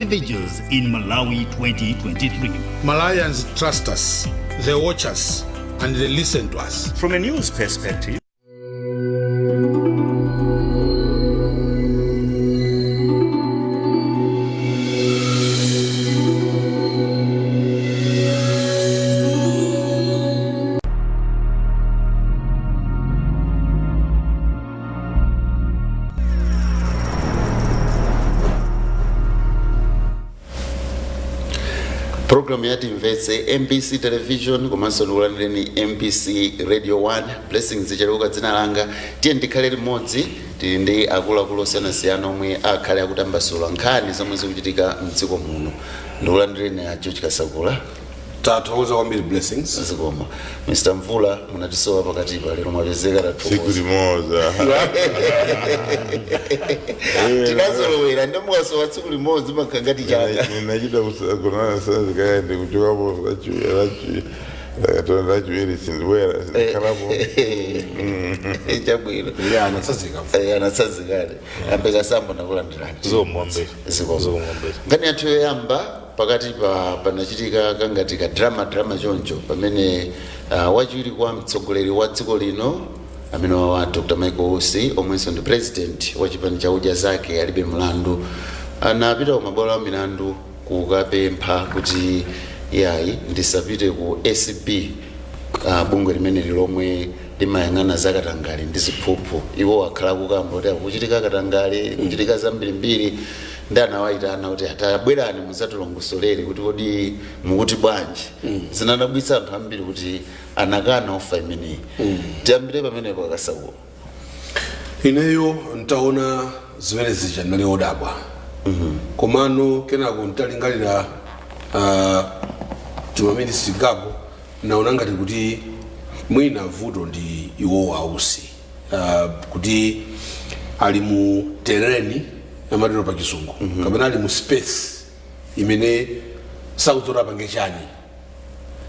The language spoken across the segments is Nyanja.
Individuals in Malawi 2023. Malawians trust us, they watch us, and they listen to us. From a news perspective, Programu ya Timvetse, MBC Television komanso ndikulandireni MBC Radio 1. Blessings Zichaluka dzina langa. Tiye ndikhale limodzi. Tili ndi akuluakulu osiyanasiyana omwe akhale akutambasula nkhani zomwe zikuchitika mdziko muno. Ndikulandireni a George Kasakula. Tathokoza kwambiri, Blessings. Zikomo. Mr Mvula, munatisowa pakatipa, lero mwapezeka. Siku Tathokoza. limodzi. Tikazolowera, ndimukasowa tsiku limodzi makhala ngati chaka. Ninachita kunana sazikaende kuchokapo lachiwiri sindibwera, sindikhalapo. Chabwino. Ya, anatsanzika. Anatsanzikane ambeka sambo, ndakulandirani. Zikomo kwambiri. Zikomo. Zikomo kwambiri. Nkhani yathu yoyamba, pakati pa panachitika kangati ka drama drama choncho pamene wachiwiri kwa mtsogoleri wa dziko lino amene wa Dr Michael Usi, omwenso ndi president wa chipani cha Odya Zake Alibe Mlandu, anapita ku mabwalo a milandu kukapempha kuti yayi, ndisapite ku ACB, bungwe limeneli lomwe limayang'ana zakatangale ndi ziphuphu. Iwo akhala kukamba kuti akuchitika katangale, kuchitika zambirimbiri, ndi anawayitana kuti atabwerani mudzatilongosolere kuti kodi mukuti bwanji. Zinadabwitsa anthu ambiri kuti anakana offer imeneyi. Tiyambire pamenepo, Akasakula. Ineyo ntaona zimene zija ndinali odabwa, komano kenako ntalingalira timaminisi tingapo, naona ngati kuti mwina vuto ndi iwowo ausi, kuti ali mu terrain, amatero pa Chizungu, kapena ali mu space imene sakudziwa apange chani.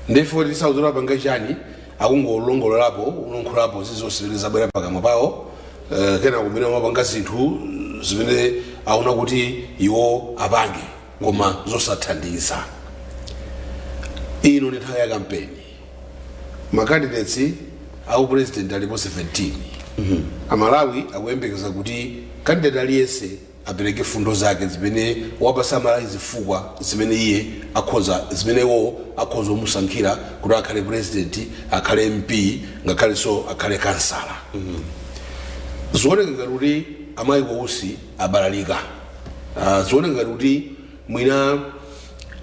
Ndefo kuti sakudziwa apange chani, akungolongololapo, ulonkholapo zizonse zimene zabwera pakamwa pawo. Kena kumene amapanga zinthu zimene aona kuti iwo apange, koma zosathandiza. Ino ndi nthawi ya kampeni. Macandidates au president alipo 17. Amalawi akuyembekeza kuti candidate aliyense apereke fundo zake zimene wapasa Amalawi, zifukwa zimene iye akhoza, zimene iwo akhoza kumusankhira kuti akhale president, akhale MP, ngakhalenso akhale kansala. Zioneka ngati kuti amayi Usi abalalika. Zioneka ngati kuti mwina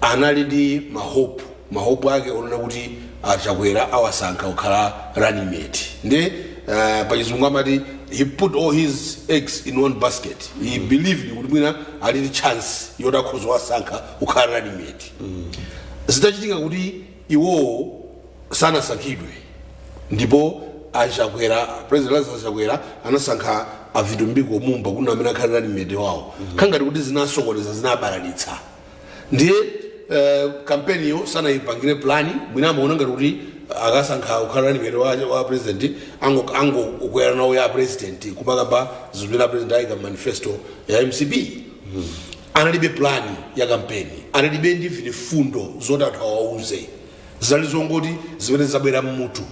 anali ndi mahope, mahope ake onena kuti Achakwera awasankha kukhala running mate. Ndi pachizungu amati he put all his eggs in one basket. He believed kuti mwina ali ndi chance yoti akhoza wasankha kukhala running mate. Zitachitika kuti iwowo sanasankhidwe ndipo Achakwera, President Lazarus Chakwera, anasankha a Vitumbiko Mumba kuti amene akhale running mate wawo, khangati kuti zinasokoneza, zinabalalitsa. Ndiye kampeniyo sanayipangire plan. Mwina amaona ngati kuti akasankha kukhala running mate wa president, ango kukwera nawo ya president, kumakamba zimene president ayika manifesto ya MCP. Analibe plan ya kampeni, analibe ndi fundo zoti anthu awauze. Zinali zongoti zimene zabwera mmutu.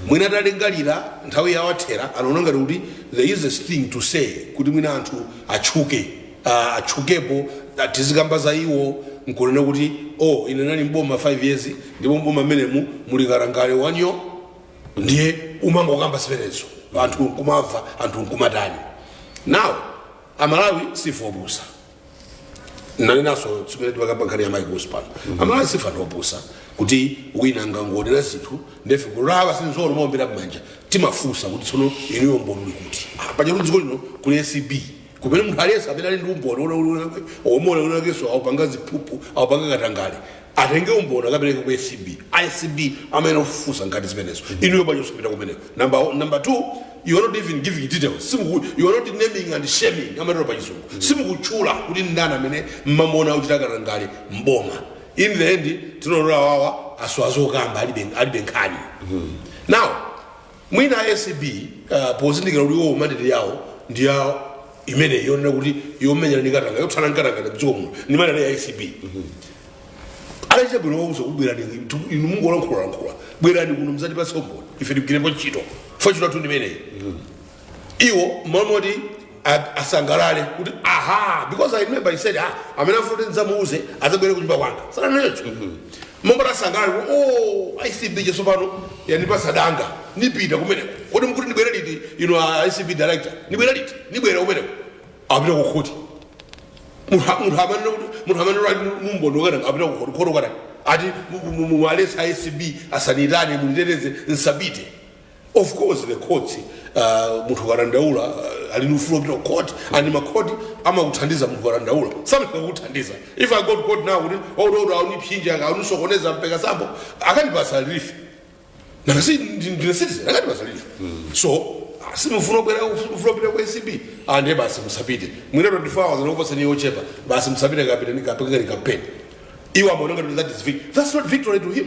Mwina atalingalira, nthawi yawathera, anaona ngati kuti the easiest thing to say kuti mwina anthu atchuke, atchukepo, tizikamba za iwo, nkunena kuti, "Oh, ine nali mboma 5 years, ndipo mboma mmenemu muli katangale wanyo." Ndiye umangokamba zimenezo, anthu nkumamva, anthu nkumatani. Now Amalawi sife opusa. Nanenaso zimene timakamba nkhani ya Mike Usi pano, Amalawi sife anthu opusa kuti wina angangonena zinthu ndefe kulawa sinzoona, maombera m'manja. Timafunsa kuti tsono inuyo mboni uli kuti? Ah, pajatu dziko lino kuli ACB, kumene munthu aliyense amene ali ndi umboni omuonekeso awupanga ziphuphu, awupanga katangale, atenge umboni akapereke ku ACB. ACB amene ofufuza ngati zimenezo. Inuyo bwanji osapita kumeneko? Number two, you are not even giving details. Simuku, you are not naming and shaming, amatero pa Chizungu. Simukutchula kuti ndani amene mmamona akuchita katangale mboma. In the end tinolola wawa aswazokamba, alibe nkhani. Now mwina ACB, pozindikira kuti iwo mandate yawo ndi ya Imene yonena kuti yomenyana ndi katangale, yothana ndi katangale mdziko muno, ndimene ya ACB. Alachita bwino wauza kuti bwerani inu, mungolankhulalankhula, bwerani kuno muzatipatse umboni, ife tigwirepo ntchito, fa ntchito athu ndimeneyi. Iwo mamoti asangalale kuti aha, because I remember he said, "Ah, amene afuna kuti ndidzamuuze adzabwere kunyumba kwanga." Sananecho mamboti asangalale kuti, "Oh, ACB chesopano yandipasa danga, nipita kumeneko. Kodi mukuti ndibwere liti ino, a ACB director? Nibwere liti? Nibwere kumeneko." Apita kukhoti. Munthu amene ali mumbondo kana apita kukhoti, khoti kana ati mualesa ACB asanitane, muniteteze nsabite. Of course the courts, munthu ukadandaula, ali ndi ufulu wopita ku court, and makhoti amakuthandiza. Munthu ukadandaula samakuthandiza. If I go to court now kuti wautauti auniphinja, aunisokoneza mpeka sambo, akandipasa relief. Nakasi ndine citizen, akandipasa relief. So simufuna kubwera, mufuna kupita ku ACB, ande basi musapite. Mwina 24 hours anakupasani yochepa, basi musapite, kapita nikapekani campaign. Iwo amaona ngati that is victory. That's not victory to him.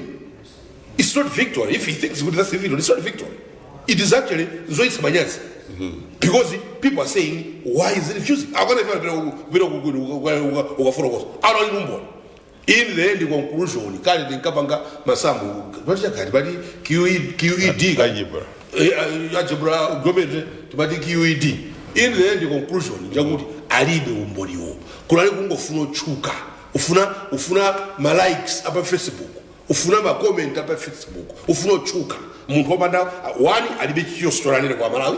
It's not victory. If he thinks good, that's victory. It's not victory. It is actually zoitsa manyazi, because people are saying, "Why is he refusing?" Akana kupita ukafotokoza ana umboni. In the end conclusion, kale tinkapanga masamu pati chakati pati QED. Algebra. Algebra, geometry, timati QED. In the end conclusion njakuti alibe umboniwo. Kunali kungofuna otchuka, ufuna ma likes apa Facebook, ufuna ma comment apa Facebook, ufuna otchuka. Munthu wopanda one, alibe chiyonse cholanira kwa Malawi.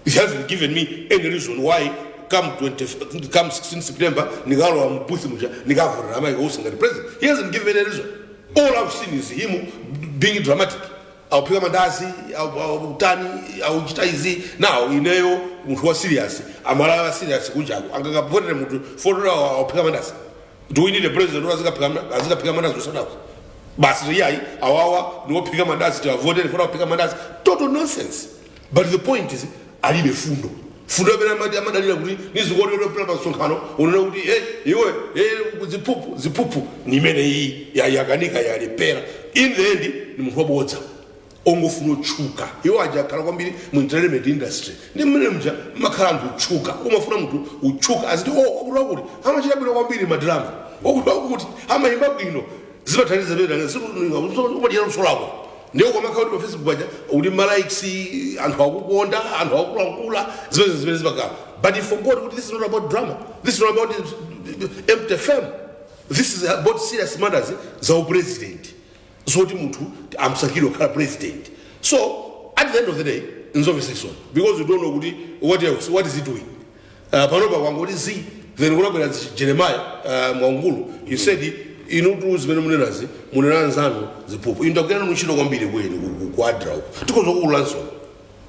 He hasn't given me any reason why come 20, come 16 September nikalowa mbooth muja nikavotera a Michael Usi ngati president. He hasn't given any reason. All I've seen is him being dramatic, auphika mandazi, autani, auchita izi. Now ineyo munthu wa serious, amalala serious kunjako, angakavotere munthu fotora auphika mandazi? Do we need a president who azikaphika mandazi usadaku? Basi iyayi, awawa niwophika mandazi, tiwavotere fora kuphika mandazi. Total nonsense. But the point is alibe fundo. Fundo amene amadalira kuti nizikuonera pa msonkhano, unaona kuti, "Hey, iwe, hey, ziphuphu, ziphuphu," ni imene iyi yakanika, yalepera. In the end ni munthu wabodza ongofuna otchuka. Iwo aja akhala kwambiri mu entertainment industry, ndi mmene mja mmakhala anthu otchuka. Umafuna munthu utchuka aziti, "Oh, wakuti wakuti amachita bwino kwambiri madrama, wakuti wakuti amayimba bwino." Zimathandiza umadiyera luso lako. Ndiwo kwamakhala kuti pa Facebook paja uli ma likes, anthu akukonda, anthu akulankhula zimene zimakhala. But he forgot kuti this is not about drama, this is not about empty fame, this is about serious matters za upresident, zoti munthu amsakire kukhala president. So at the end of the day nzomvetsa chisoni because you don't know kuti what else, what is he doing. Panopa kwangoti z then kunabwera Jeremiah Mwaungulu. He said, "Inutu zimene munenazi, munena anzanu ziphuphu, inu ndakuyana ntchito kwambiri kweni ku ADRA uko, tikozokululanso."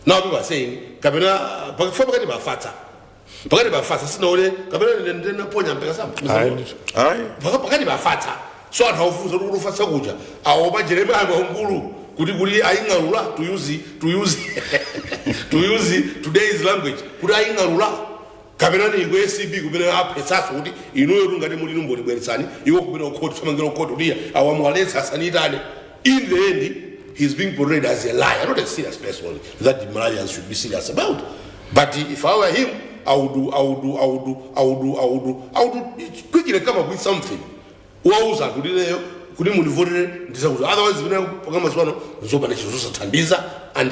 Now people are saying kapena pakati pafatsa, pakati pafatsa sinaone kapena ndinaponya mpeka sambo. Ayi. Ayi. Pakati pafatsa. So anthu akufunsa kuti ufatsa kuja awopa Jeremiah Mwaungulu kuti aying'alula, to use today's language, kuti aying'alula kapena ni ku ACB kumene aphetsaso kuti inuyo tungati muli numboni bweretsani iwo kumene ukhoti thamangira ukhoti kuti awamwaletsa asanitane. In the end he's being portrayed as a liar, not a serious person that the Malawians should be serious about. But if I were him, I would quickly come up with something wauza anthu kuti leyo kuti mundivotere ndizakuti. Otherwise zimene pakamazuwa nzopanda chinthu zosathandiza, and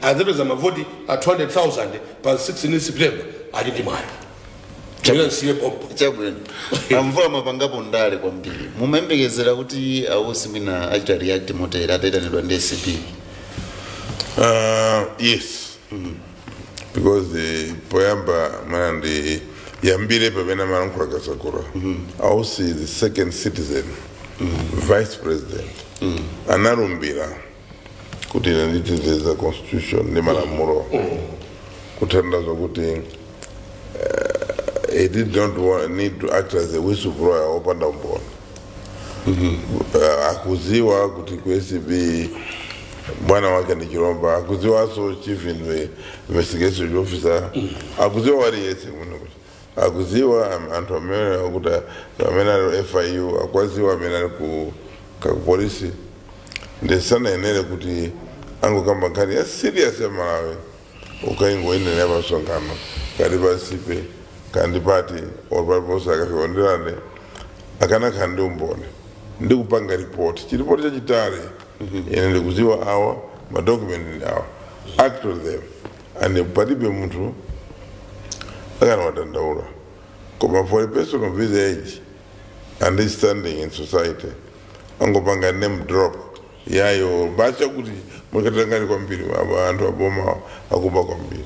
adzapeza mavoti a 200,000 pa 16 September, ali ndi mwayi. Ndinasiye pompo. Chabwino. Amvula, mapangapo ndale kwambiri. Mumayembekezera kuti a Usi mwina achita react motere atayitanidwa ndi ACB? Yes, because poyamba mana ndi yambire pamene amalankhula Kasakura, a Usi, the second citizen, vice president, analumbira kuti ine nditeteza constitution ndi malamulo, kuthandiza kuti he did not need to act as a whistleblower wopanda umboni. Akuziwa kuti ku ACB bwana wake ni Chiromba, akuziwanso chief investigation officer, akuziwa waliyese muno kuti akuziwa anthu amene akuti amene ali FIU, akwaziwa amene ali ku kakupolisi. Ndisanayenere kuti angokamba nkhani ya serious ya Malawi. Ukaingoendelea pasongano kati pasipe kandi pati or paliponse akafika ndirande akanakhala ndi umboni ndikupanga ripoti, chiripoti chachitali. Ine ndikuziwa awa madocument ndi awa, act on them, and palibe munthu akanawadandaula. Koma for a person of his age and his standing in society, angopanga name drop yayo bacha kuti mukatangani kwambiri, aba anthu aboma akuba kwambiri,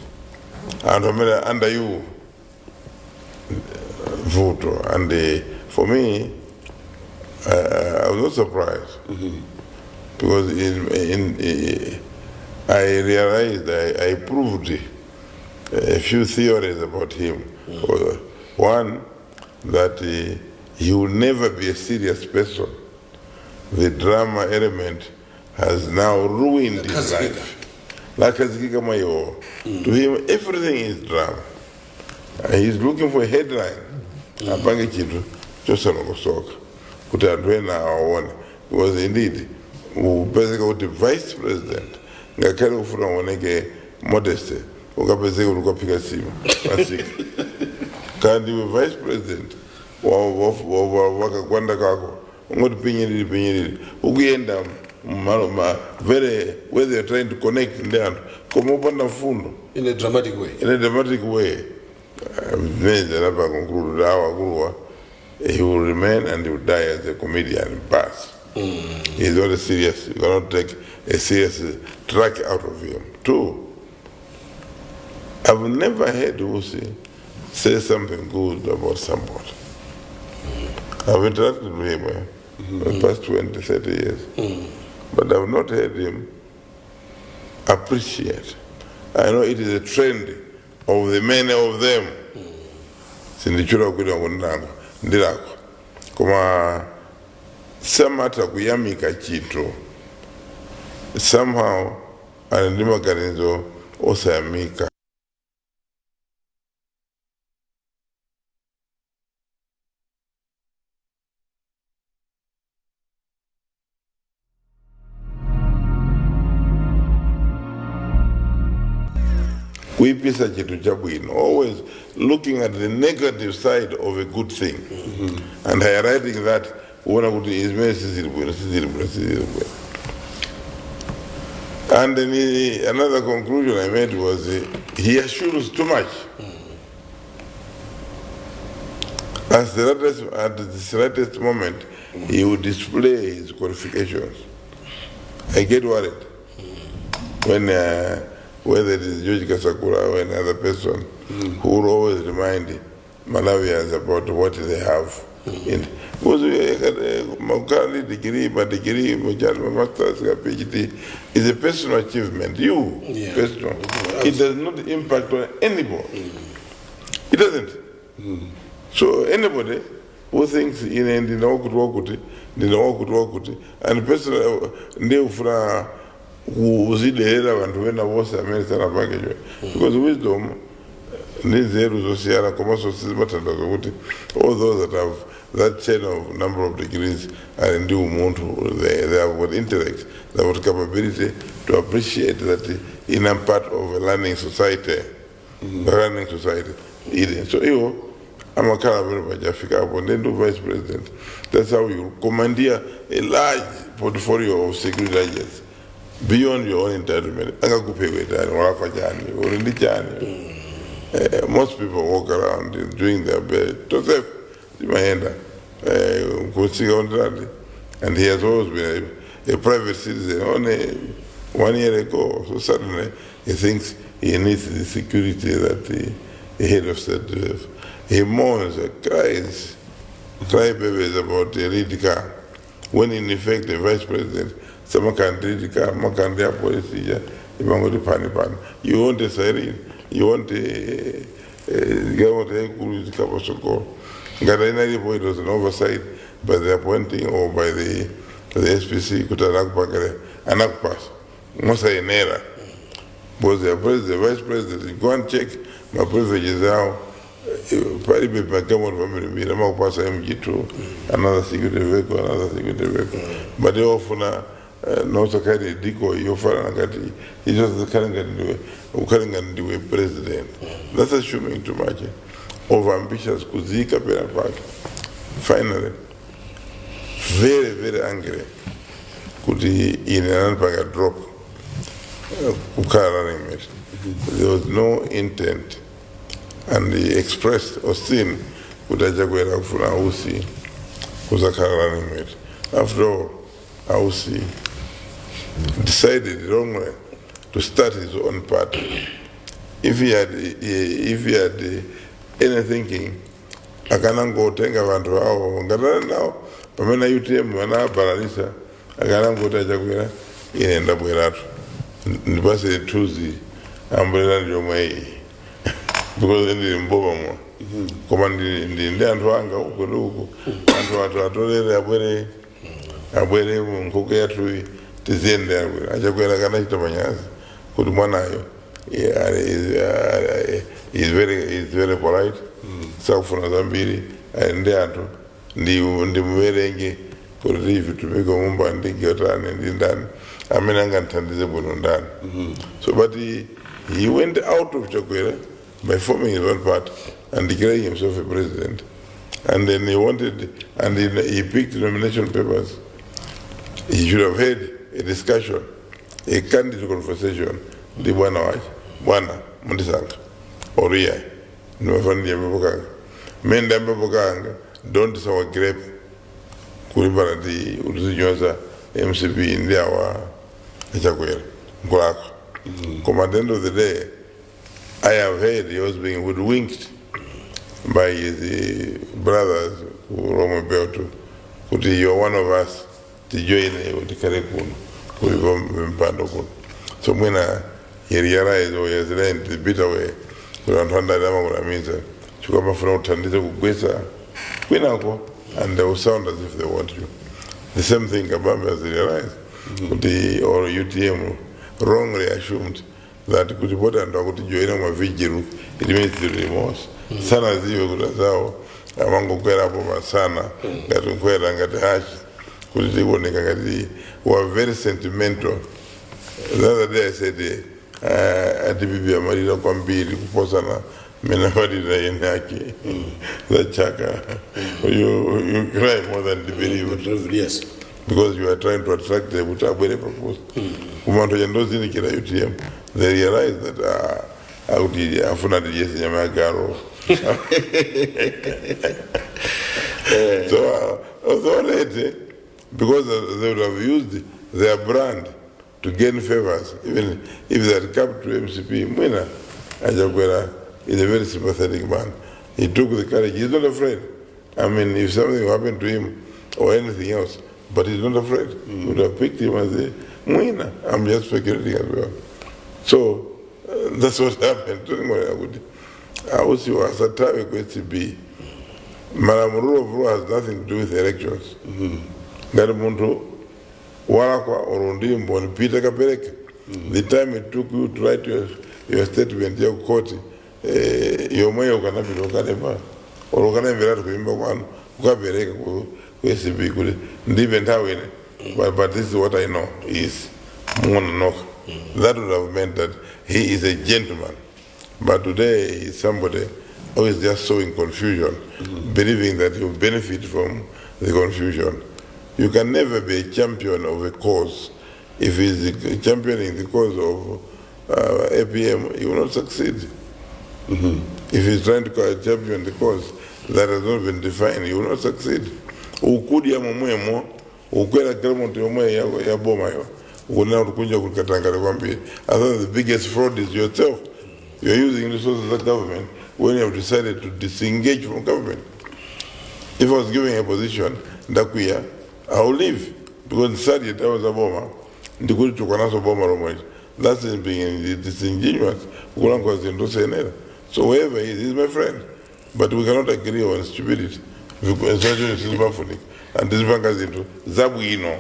anthu amene under you vuto. And for me, I was not surprised because in I realized I proved a few theories about him. One, that he will never be a serious person. The drama element has now ruined his Lakazikika. Life. Lakazikika mayo. To him, everything is drama. And he's looking for a headline. Apange chinthu chosalongosoka kuti anthu ena awaone, because indeed upezeka kuti vice president, ngakhale ufuna uoneke modest, ukapezeka kuti ukaphika sima pasika kandi iwe vice president wakakwanda kako ungoti pinyiriri pinyiriri ukuyenda mmalo ma very, whether you're trying to connect ndi anthu koma upanda mfundo. In a dramatic way. In a dramatic way. Meza napa conclude awa akuluwa, he will remain and he will die as a comedian. Bas, he's not a serious, you cannot take a serious track out of him. Two, I've never heard Usi say something good about somebody. I've interacted with him for the past 20, 30 years, but I've not heard him appreciate. I know it is a trend of the many of them. Sindichula kuti ngondilakwa ndilakwa, koma samatha kuyamika chinthu. Somehow ali ndi maganizo osayamika. Kuipisa chinthu chabwino, always looking at the negative side of a good thing and highlighting that, kuona kuti izimene sizili bwino, sizili bwino, sizili bwino. And then another conclusion I made was he assures too much. At the slightest moment, he will display his qualifications. I get worried when, whether it is George Kasakura or another person, who will always remind Malawians about what they have. Because we degree, my degree, my master's, my PhD is a personal achievement. You, personal. It does not impact on anybody. It doesn't. So anybody who thinks ine ndine wakuti wakuti, ndine wakuti wakuti, and personal ndiye kufuna kuziderera vantu vena vose amene sanapange, because wisdom ndi nzeru zosiyana, komanso sizimatanthauza kuti all those that have that chain of number of degrees ali ndi umunthu. They have got intellect, they have got capability to appreciate that in a part of a learning society, a learning society ili. So iwo amakhala pamene pachafika apo ndi vice president. That's how you commandeer a large portfolio of security agents beyond your own entitlement. Angakuphewe tani, walakwa chani, uli ndi chani? Most people walk around doing their best. Joseph Mahenda, Kutsika Ondradi, and he has always been a private citizen. Only one year ago, so suddenly he thinks he needs the security that the head of state have. He mourns, cries, cry babies about the lead car, when in effect the vice president, samakandi lead car, makandi ya police, ya, imangoti pani pani. You want a siren, you want a government yaikulu zikapasokolo. Ngati inalipo, it was an oversight by the appointing or by the SPC kuti anakupangire, anakupasa mosayenera, because the president, the vice president, go and check my privileges awo, palibe pagamoti pambirimbiri amakupasa MG2, another security vehicle, another security vehicle, but iwo ofuna Nosakhale decoy yofanana ngati izozikhale ngati ndiwe, ukhale ngati ndiwe president. That's assuming too much, over ambitious, kuzika pera pake. Finally, very very angry kuti ine anandipanga drop kukhala running mate. There was no intent and he expressed or seen kuti achakwera kufuna ausi kuzakhala running mate. After all, ausi decided wrongly to start his own party. If he had any thinking, akanangotenga vantu avo ngatana nawo pamene UTM vanabalanisa, akanangoti achakwera, ine ndabweratu, ndipase thuzi, ambulera ndiyomwe iyi because ndili mboma muno, koma ndi anthu anga uku ndi uku, anthu athu atolere abwere, abwere mu nkhuku yathu tiziyendera bwino. Achakwera kanachita manyazi kuti mwanayo is very polite, sakufuna zambiri, ali ndi anthu, ndimuwerenge kuti ivi tumike mumba ndigotani ndi ndani amene angandithandize bwino ndani. So but he went out of Chakwera by forming his own party and declaring himself a president, and then he wanted and he picked nomination papers. He should have had a discussion, a candid conversation ndi bwana wache: bwana, mundisankha or iyayi? Ndimafana ndiyambepo kanga mmene ndiyambepo kanga. Don't sour grape kulimbana ndi utizinyoza MCP ndi awa achakwera nkulakwa. Koma at the end of the day, I have heard he was being hoodwinked by his brothers ku Lomwe Belt kuti you are one of us, tijoine iwe, tikhale kuno kulipo mpando kuno. So mwina he realized or he has learned the bitter way kuti anthu andali amakunamiza chifukwa amafuna kuthandiza kugwetsa kwinako and they will sound as if they want you. The same thing Kabambe has realized kuti or UTM wrongly assumed that kuti poti anthu akuti joina ma vigil, it means the remorse. Sanaziwe kuti azawo amangokwerapo masana ngati nkwera ngati hachi kuti tikuoneka ngati we are very sentimental. The other day I said atibibi amalira kwambiri kuposana mmene amalira ene ake zachaka. You cry more than the believer because you are trying to attract them kuti abwere paposa. Koma anthu achandozindikira UTM, they realize that akuti afuna tidyese nyama ya garo. So authority, because they would have used their brand to gain favors even if they had come to MCP. Mwina achakwera is a very sympathetic man. He took the courage. He's not afraid. I mean, if something happened to him or anything else, but he's not afraid. Would have picked him and say, mwina, I'm just speculating as well. So that's what happened. Kuti ausiwa asatawe ku ACB. Malamulo of law has nothing to do with elections. Ngati munthu walakwa or ndi mboni, pita kapereke. The time it took you to write your statement ya court, yomweyo ukanapita ukalemba or ukalemberatu kuimba kwanu ukapereka ku ACB kuti ndibe nthawi ine, but this is what I know is muona noka. That would have meant that he is a gentleman. But today he is somebody who is just sowing confusion, believing that he will benefit from the confusion. You can never be a champion of a cause. If he's championing the cause of APM, he will not succeed. If he's trying to champion the cause that has not been defined, he will not succeed. Ukudya momwemo, ukwera galimoto yomwe ya boma yo, ukunena kuti kunja kuli katangale kwambiri. I thought the biggest fraud is yourself. You're using resources of government when you have decided to disengage from government. If I was given a position, ndakwiya, I will leave because ndisati nthawi za boma ndikuti tukwanaso boma lomwe. That's in being disingenuous, kulankhula zinthu zosayenera. So wherever he is, he's my friend, but we cannot agree on stupidity. Zacho sizimafunika and tizipanga zinthu zabwino.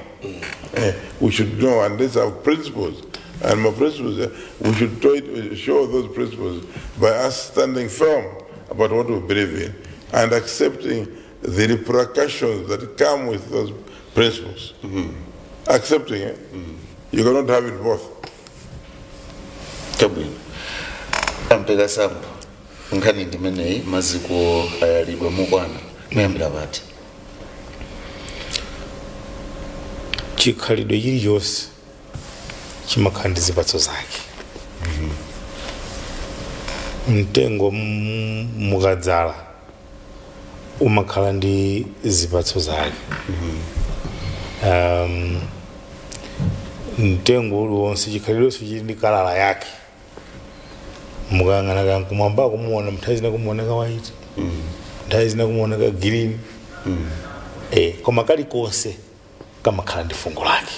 We should know and let's have principles, and my principles, we should try to show those principles by us standing firm about what we believe in and accepting the repercussions that come with those principles. accepting it. You cannot have it both. Chabwino, ampeka sambo, nkhani ndimeneyi, maziko ayalidwa mukwana muyambira pati? Chikhalidwe chilichonse chimakhala ndi zipatso zake. Mtengo mukadzala umakhala ndi zipatso zake. Mtengo uliwonse, chikhalidwenso chili ndi colour yake. Mukayang'ana kankumwamba kumuona, nthawi zina kumuoneka white, nthawi zina kumuoneka green, koma kalikonse kamakhala ndi fungo lake.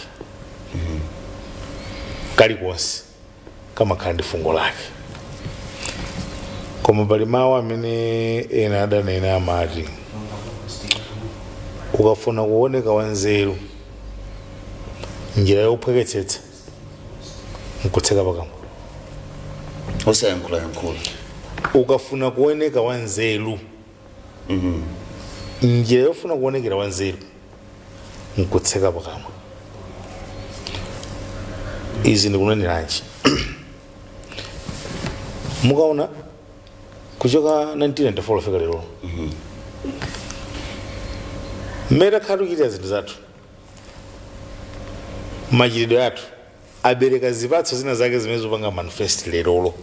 Kalikonse kamakhala ndi fungo lake. Koma pali mawu amene ena adanena, amati ukafuna kuoneka wanzeru, njira yophweketsetsa nkutseka pakamwa. Osayankhulayankhula. Ukafuna kuoneka wanzeru, njira yofuna kuonekera wanzeru nkutseka pakamwa. Izi ndikuneneranji? Mukaona kuchoka 1994 fika lero, mmene takhala tikuchitira zinthu zathu, machitidwe athu abereka zipatso zina zake zimene zopanga manifest lerolo.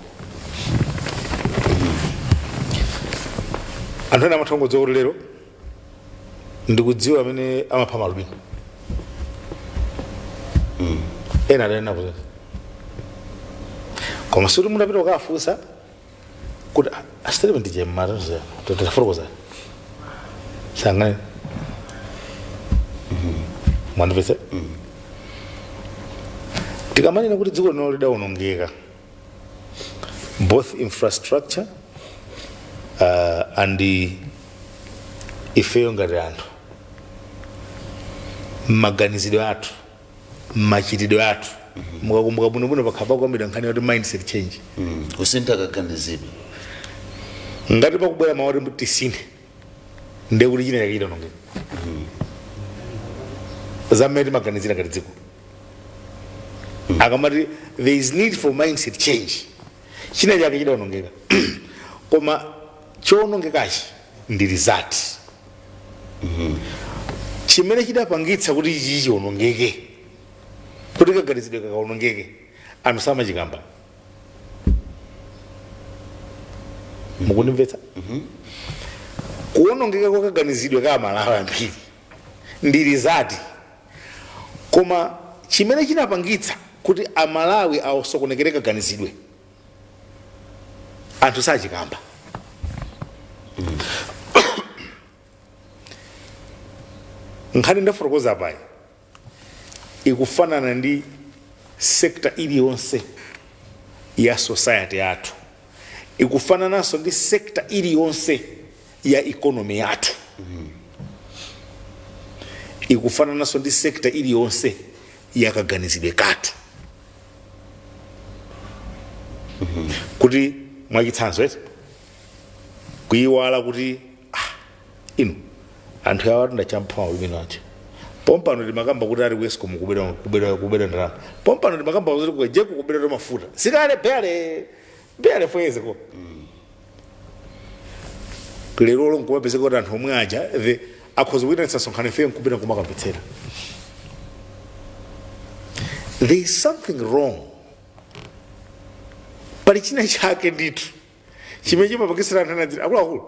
Anthu ena amatha kungodziwa kuti lero ndikudziwa amene amapha malubino. Ena adanena kuti, koma suti mutapita kukafunsa kuti a statement je mmatatizo tafotokozani, sangane mwandipetse. Tikamanena kuti dziko lino lidawonongeka, both infrastructure and ifeyo ngati anthu, maganizidwe athu, machitidwe athu, mukakumbuka bwinobwino pakhala pakwambidwa nkhani yoti mindset change. Kusintha kaganizidwe. Ngati pakubwera mawu oti tisinthe, ndiye kuti china chake chidawonongeka zamene timaganizira ngati dziko. Akamati there is need for mindset change, china chake chidawonongeka, koma chowonongekachi ndi result chimene chidapangitsa kuti ichi chiwonongeke, kuti kaganizidwe kakawonongeke, anthu samachikamba. Mukundimvetsa? Kuwonongeka kwa kaganizidwe ka Amalawi ambiri ndi result, koma chimene chinapangitsa kuti Amalawi asokonekere kaganizidwe anthu sachikamba. Nkhani ndafotokoza apayi ikufanana ndi sector iliyonse ya society yathu, ikufanananso ndi sector iliyonse ya economy yathu, ikufanananso ndi sector iliyonse ya kaganizidwe kathu. Kuti mwachitsanzo eti kuyiwala kuti inu anthu awa tindachampha malubino aja, pompano timakamba kuti ali ku ESCOM kubera, kubera, kubera ndalama, pompano timakamba kuti ku EGENCO kubera mafuta, sikale barely barely 4 years ago. Lero lo nkumapezeka kuti anthu omwe aja the akhoza kuyitanitsa msonkhano, ife nkupita nkumakamvetsera. There is something wrong. Pali china chake ndithu chimene chimapangitsira anthu anadzira akuluakulu,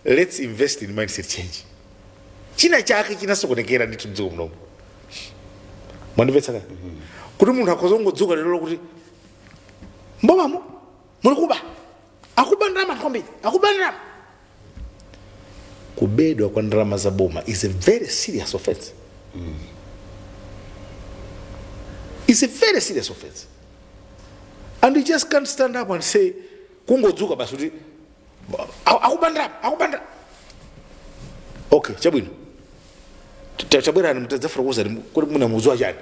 let's invest in mindset change. China chake chinasokonekera ndithu mdziko munomu. Mwandimvetsa kaya? Kuti munthu akhoza kungodzuka lero kuti mbomamo muli kuba, akuba ndalama kwambiri, akuba ndalama. Kubedwa kwa ndalama za boma is a very serious offense. It's a very serious offense and you just can't stand up and say, kungodzuka basi kuti akuba ndalama, akuba ndalama. Okay, chabwino, tabwerani mutadzafotokoza kuti muna muzuwa chani.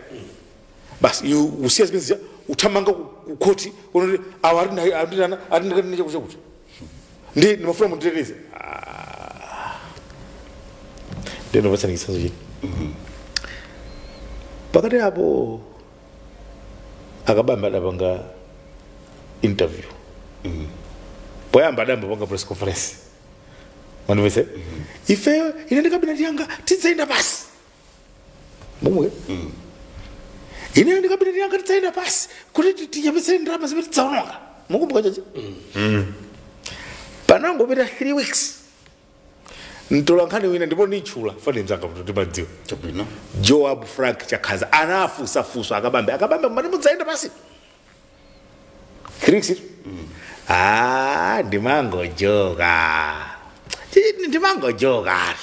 Basi usiya zimene zija, uthamanga ku khoti kuti awa atindana atindikatine chakuti chakuti, ndi ndimafuna munditeteze. Ndinopatsani chitsanzo chini. Pakati apo Akabambe adapanga interview. Poyamba adamba panga press conference, mandimvese, "Ifeyo, ine ndi cabinet yanga, tidzayenda pasi momwe, ine ndi cabinet yanga tidzayenda pasi kuti tichepetsere ndalama zimene tidzaononga." Mukumbuka chachi? Panangopita 3 weeks, mtolankhani wina, ndipo nditchula fane mzanga kuti timadziwa, Chabwino. Joab Frank Chakhaza, anafunsafunsa Akabambe: "Akabambe, mati mudzayenda pasi 3 weeks itu?" "Ah, ndimangojoka, ndimangojoka."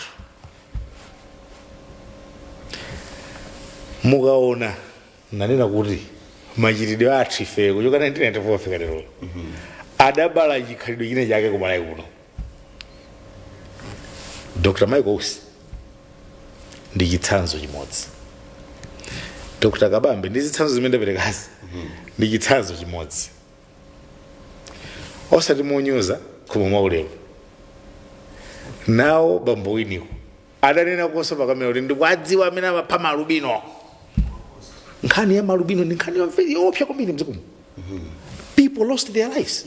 Mukaona nanena kuti machitidwe athu ife kuchoka 1994 fika lero adabala chikhalidwe chine chake kumalawi kuno. Dr Michael Usi ndi chitsanzo chimodzi, Dr Kabambe ndi zitsanzo zimene ndaperekazi ndi chitsanzo chimodzi, osati monyoza koma mwaulemu. Nawo bambo Winiko adanena konso pakamera kuti ndikuwadziwa amene amapha malubino. Nkhani ya malubino ndi nkhani yoopsa kwambiri mdzikomo. People lost their lives.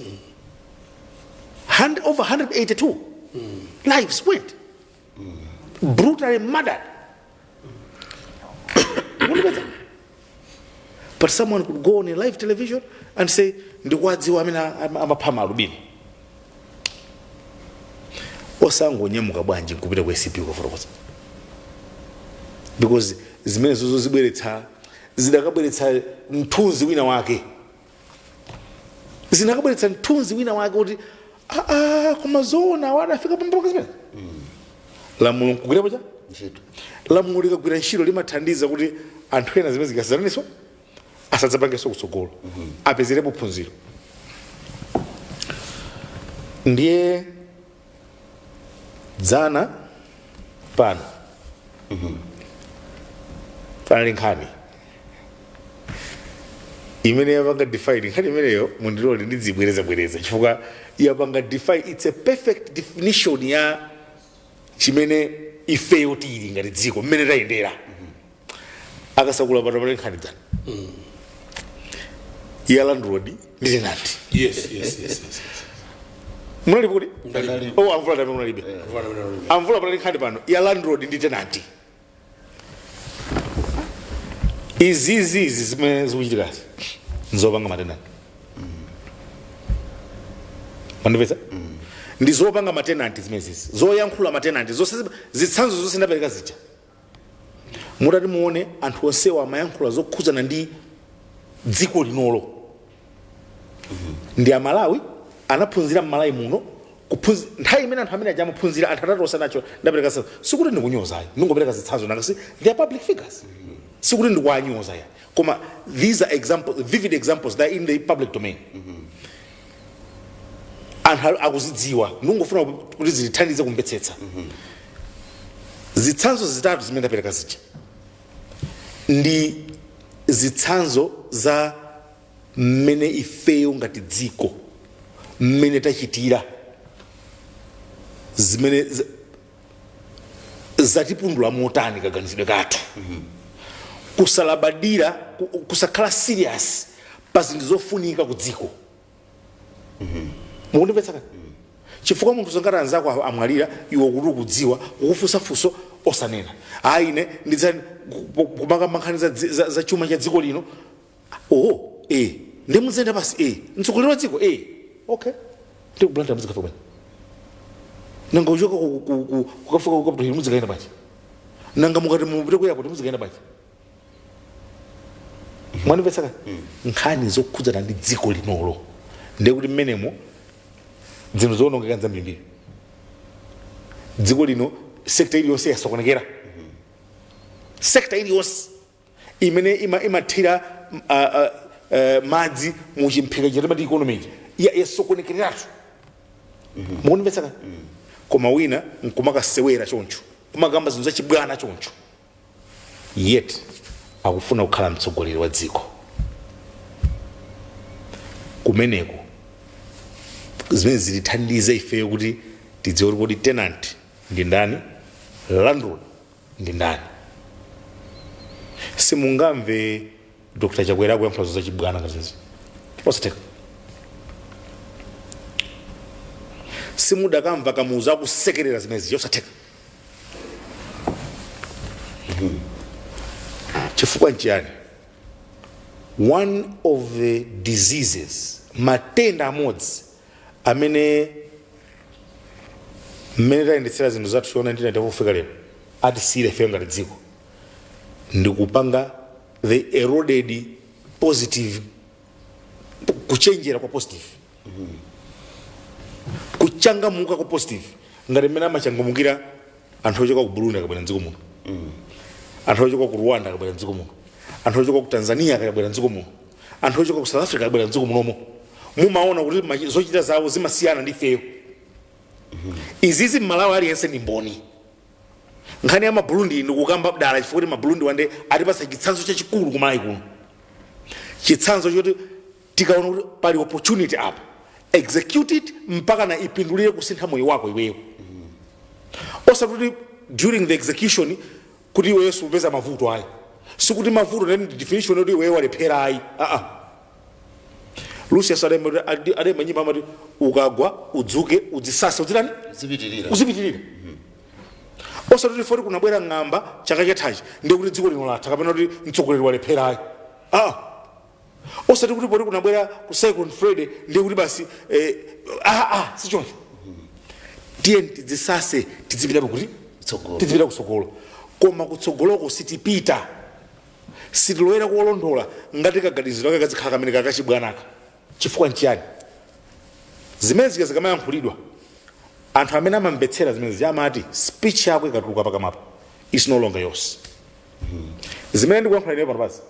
Over 182 lives went brutally murdered. Mundipetsa? But someone could go on a live television and say, "Ndikuwadziwa amene amapha malubino." Osangonyamuka bwanji nkupita ku ACB kukafotokoza? Because zimene zozo zibweretsa, zidakabweretsa mthunzi wina wake, zinakabweretsa mthunzi wina wake kuti aa, koma zoona wadafika pamboka zimene lamulo nkugwirapo cha ntchito. Lamulo likagwira ntchito limathandiza kuti anthu ena zimene zikasazaniso asadzapangenso kutsogolo, apezerepo phunziro. Ndiye dzana pano panali nkhani imene yapanga define. Nkhani imeneyo mundilole ndizibwerezabwereza chifukwa yapanga define, it's a perfect definition ya chimene ifeyo tili ngati dziko, mmene tayendera. Akasakula, pano pali nkhani dzana ya landlord ndi tenant. Yes. Munalipo kuti? Ndalipo. Oh, amvula tamene munalibe. Amvula, panali nkhani pano ya landlord ndi tenant. Izizi, izi zimene zikuchitikazi nzopanga matenant, mandipetsa? Ndi zopanga matenant zimenezi, zoyankhula matenant zonse, zitsanzo zonse ndapereka zija. Mutati muone, anthu onsewa amayankhula zokhudzana ndi dziko linolo, ndi Amalawi, anaphunzira mmalawi muno. Nthawi imene anthu amene aja amaphunzira, anthu atatu osanacho ndapereka zitsanzo, sikuti ndikunyozayi, ndingopereka zitsanzo nakasi they are public figures, sikuti ndikuwanyoza ya, koma these are examples, vivid examples that are in the public domain, anthu akuzidziwa. Ndingofuna kuti zitithandize kumvetsetsa. Zitsanzo zitatu zimene ndapereka zija ndi zitsanzo za mmene ifeyo ngati dziko mmene tachitira, zimene zatipundula motani kaganizidwe kathu, kusalabadira, kusakhala serious pa zinthu zofunika ku dziko. Mukundimvetsa kani? Chifukwa munthu zongati anzako amwalira, iwe kuti ukudziwa, kukufunsa funso osanena, "Ayi, ine ndidza kumakamba nkhani za chuma cha dziko lino." Oh, ndi muzenda basi, mtsogoleri wa dziko, okay, ndi kublanda muzikafika bwanji? Nanga uchoka kukafika ku Capitol Hill muzikaenda bwanji? Nanga mukati mupite ku airport muzikaenda bwanji? Mwanimvetsa kani? Nkhani zokhudzana ndi dziko linolo, ndiye kuti mmenemo zinthu zoonongeka nzambirimbiri. Dziko lino sector iliyonse yasokonekera, sector iliyonse imene imathira madzi mu chimphika chatimati economy yasokonekeratu. Mukundimvetsa kani? Koma wina nkumakasewera choncho, kumakamba zinthu zachibwana choncho, yet akufuna kukhala mtsogoleri wa dziko. Kumeneko zimene zitithandize ifeyo kuti tidziwe kuti kodi tenant ndi ndani, landlord ndi ndani. Simungamve Dr Chakwera akuyankhula zachibwana ngazezi, osatheka. Simudakamva Kamuzu akusekerera zimenezi, osatheka. Chifukwa nchiyani? One of the diseases, matenda amodzi amene mmene tayendetsera zinthu zathu chona 1994 kufika lero atisiyire ifeyo ngati dziko ndi kupanga the eroded positive, kuchenjera kwa positive, kuchangamuka kwa positive, ngati mmene amachangamukira anthu ochoka ku Burundi akabwera mdziko muno, anthu ochoka ku Rwanda akabwera mdziko muno, anthu ochoka ku Tanzania akabwera mdziko muno, anthu ochoka ku South Africa akabwera mdziko munomo, mumaona kuti zochita zawo zimasiyana ndi ifeyo. Izizi Mmalawi aliyense ndi mboni. Nkhani ya Maburundi ndikukamba dala chifukwa kuti Maburundi wande atipasa chitsanzo chachikulu kumalawi kuno, chitsanzo choti tikaona kuti pali opportunity apa, execute it mpaka na ipindulire kusintha moyo wako iweyo, osati kuti during the execution kuti iweyo supeza mavuto ayi. Sikuti mavuto ndi definition yoti iweyo walephera ayi, aa. Lucius adayimba nyimbo amati ukagwa udzuke, udzisase, udzitani? Uzipitirira. Uzipitirira. Osati kuti foti kunabwera ng'amba chaka chathachi ndiye kuti dziko lino latha kapena kuti mtsogoleri walephera ayi, aa. Osati kuti poti kunabwera ku Cyclone Freddy ndiye kuti basi, aa, sichoncho. Tiye tidzisase, tidzipita kuti? Kutsogolo. Tidzipita kutsogolo. Koma kutsogoloko sitipita, sitilowera kolondola ngati kaganiziro kake kazikhala kamene kakachibwanaka. Chifukwa nchiyani? Zimene zija zikamayankhulidwa, anthu amene amamvetsera zimene zija amati speech yako ikatuluka pakamapa is no longer yours. Zimene ndikuyankhula ineyo pano pasi,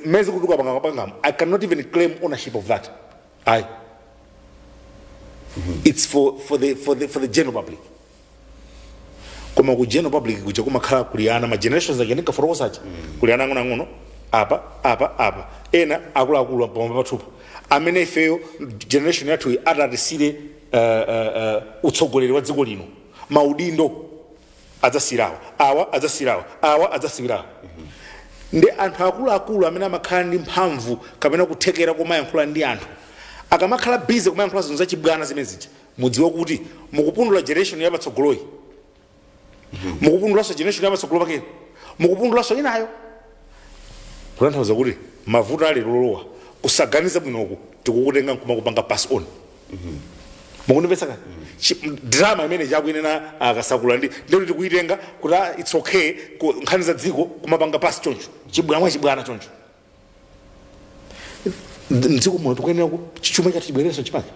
mmene zikutuluka pakamapangamo, I cannot even claim ownership of that. I it's for the general public. Koma ku general public kuja kumakhala kuli ana, ma generations ake ndinkafotokozacha, kuli ana ang'onoang'ono apa, apa, apa, ena akuluakulu pamwe pathupa amene ifeyo generation yathu atatisire utsogoleri wa dziko lino, maudindo adzasirawa awa, adzasirawa awa, adzasirawa. Ndi anthu akuluakulu amene amakhala ndi mphamvu kapena kuthekera komayankhula ndi anthu, akamakhala busy kumayankhula zinthu zachibwana zimene zija, mudziwe kuti mukupundula generation yapatsogoloyi, mukupundulanso generation yapatsogolo pakene, mukupundulanso inayo. Kutanthauza kuti mavuto ali lolowa kusaganiza bwinoku tikukutenga nkumakupanga pass on. Mukundimvetsa kani? Drama imene chakuinena akasakula ndi ndikuti tikuitenga kuti it's okay nkhani za dziko kumapanga pass choncho, chibwana mwa chibwana choncho. Mdziko muno tikuyenera chuma chathu chibwererenso mchimake,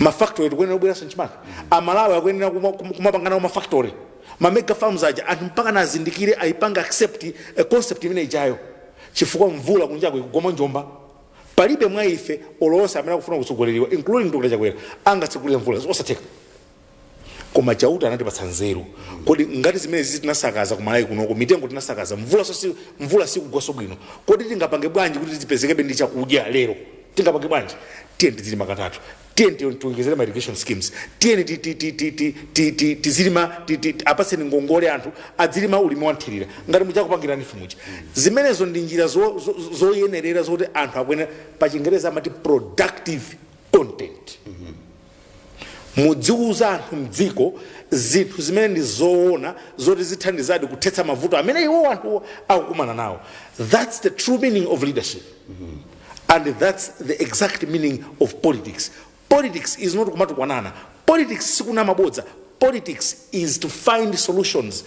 mafactory tikuyenera kubwereranso mchimake, Amalawi akuyenera kumapanga nawo mafactory, ma mega farms aja, anthu mpaka nazindikire, ayipanga accept concept imene ijayo, chifukwa mvula kunjako ikugoma njomba. Palibe mwa ife olowonse amene akufuna kutsogoleriwa, including Dr Chakwera, angatsegulire mvula, osatheka. Koma Chauta anatipatsa nzeru. Kodi ngati zimene zizi tinasakaza kumalawi kunoko, mitengo tinasakaza, mvula so mvula sikugwaso bwino, kodi tingapange bwanji kuti tizipezekebe ndi chakudya lero? Tingapange bwanji? Tiye tizilima katatu, tiye tiwonjezere ma irrigation schemes, tiye tizilima, apatseni ngongole anthu adzilima ulimi wa nthirira ngati muchakupangirani ife muja. Zimenezo ndi njira zoyenerera zoti anthu akuyenera, pa Chingereza amati productive content. Mudziuza anthu mdziko zinthu zimene ndi zoona zoti zithandizadi kuthetsa mavuto amene iwo anthuwo akukumana nawo. That's the true meaning of leadership and that's the exact meaning of politics. Politics is not kumatukwanana, politics sikunama bodza. Politics is to find solutions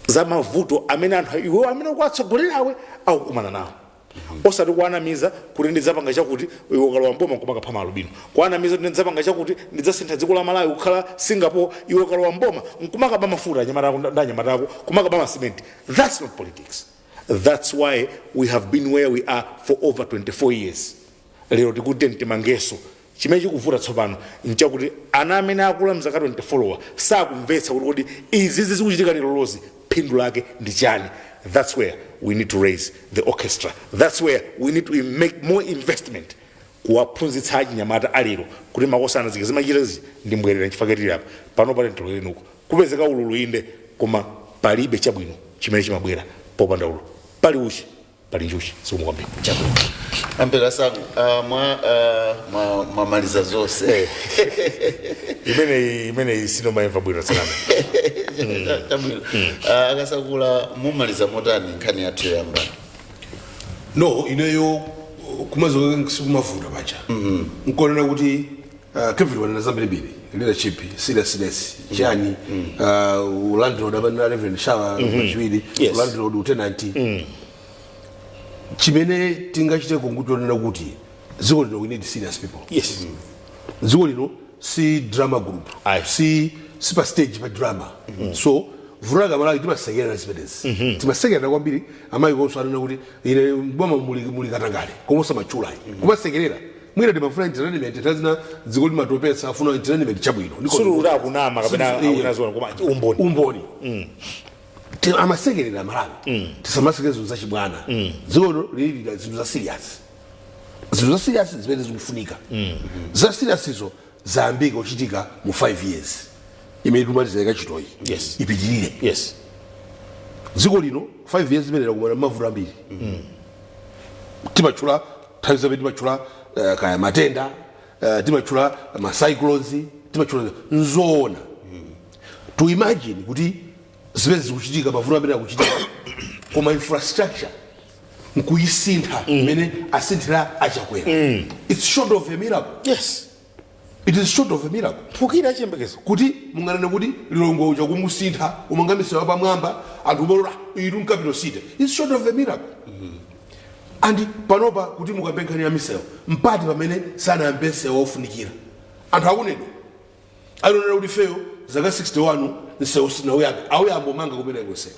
za mavuto amene anthu iwo amene ukuwatsogolerawe akukumana nawo, osati kuwanamiza kuti ndidzapanga chakuti iwe ukalowa mboma kumakapha maalubino, kuwanamiza kuti ndidzapanga chakuti, ndidzasintha dziko la Malawi kukhala Singapore, iwe ukalowa mboma nkumakaba mafuta anyamata ako ndi anyamata ako, kumakaba masimenti. That's not politics. That's why we have been where we are for over 24 years. Lero tikuti timangeso. Chimene chikuvuta tsopano nchakuti ana amene akula mzaka 24 wa sakumvetsa kuti kodi izi zikuchitika lero lozi phindu lake ndi chani. That's where we need to raise the orchestra. That's where we need to make more investment kuwaphunzitsa achinyamata alero kuti makosana zike zimachita zi ndi mbwerera. Nchifukwa tili apa pano, pali mtololenuko kupezeka ululu inde, koma palibe chabwino chimene chimabwera. Popanda ulo pali uchi, pali njuchi. Zikomo kwambiri. Ambeka sangu, mwamaliza zonse. Imeneyi sinomayimva bwino tsanana. Chabwino. Akasakula, mumaliza motani nkhani yathu yoyamba? No, ineyo kumazo sikumavuta pacha nkonena kuti Kevin wanena zambirimbiri, leadership, seriousness, chani, landlord amene Reverend Shawa pachiwiri. Landlord, tenant, chimene tingachite kungutionera kuti dziko lino, we need serious people. Dziko lino si drama group. Aye. Si pa stage pa drama. So vulaka Malawi timasekerera zimenezi, timasekerera kwambiri. Amayi konso anena kuti ine boma muli katangale, koma osamachulayi kumasekerera. Mwina timafuna entertainment, tazina dziko limatopetsa, afuna entertainment, chabwino. Suluta akunama kapena akunazona, koma umboni. Umboni. Amasekerera Malawi, tisamasekere zinthu zachibwana. Dziko lilira zinthu za serious, zinthu za serious zimene zikufunika. Za serious izo zayambika kuchitika mu 5 years imene tumalizira kachitoyi. Ipitirire. Dziko lino 5 years imene lakumana mavuto ambiri. Timatchula nthawi zambiri, timatchula kaya matenda, timatchula ma cyclones, timatchula nzoona. To imagine kuti zimene zikuchitika, mavuto amene akuchitika, koma infrastructure nkuyisintha imene asinthira Achakwera, it's short of a miracle. It is short of a miracle. Phukira chiyembekezo. Kuti munganene kuti Lilongwe uja kumusintha, umanga misewu pamwamba, anthu umalora ilu capital city, it's short of a miracle. And panopa kuti mukambe nkhani ya misewu, mpati pamene sanayambe msewu wofunikira? Anthu akunedwa alionera kuti feyo zaka 61 msewu sinauyambe, auyamba umanga kumeneko msewu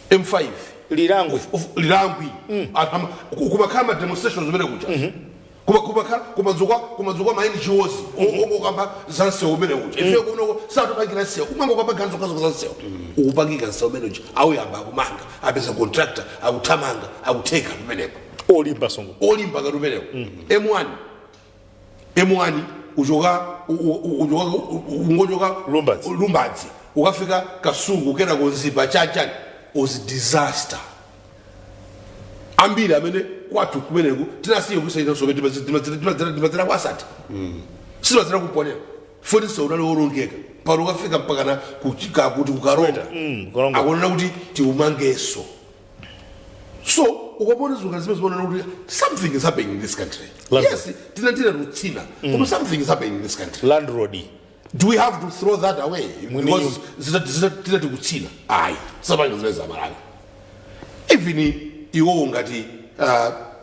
M5. Lilangwe. Lilangwi. Anthu kumakhala ma demonstrations umene kuja, kumakhala kumadzuka ma NGOs ongokamba za msewu umene uja. Ife kunoko satupangira msewu, kumangokamba ganzokazo za msewu. Ukupangika msewu umene uja, auyamba akumanga, apeza contractor, akuthamanga, akutheka kumeneko. Olimba songo. Olimba ngati umenewo. M1, M1 uchoka uchoka ungochoka Lumbadzi. Lumbadzi ukafika Kasungu, kena kunzimba chachani, was disaster. Ambiri amene kwathu kumeneku tinasiye kusaita sobe, timadzera kwasati, sitimadzera kuponera foti seunali wolongeka. Pano ukafika mpakana kuti kukaronga. Kukaronga. Akunena kuti tiumangeso. So ukapona zinthu zimene zimaonera kuti something is happening in this country. Landlord. Yes, tinatira tutsina, koma something is happening in this country. Landlord. Do we have to throw that away Mwini because tinati kutsina? Ayi, sapanga zimene zamalawi. Even iwowo ngati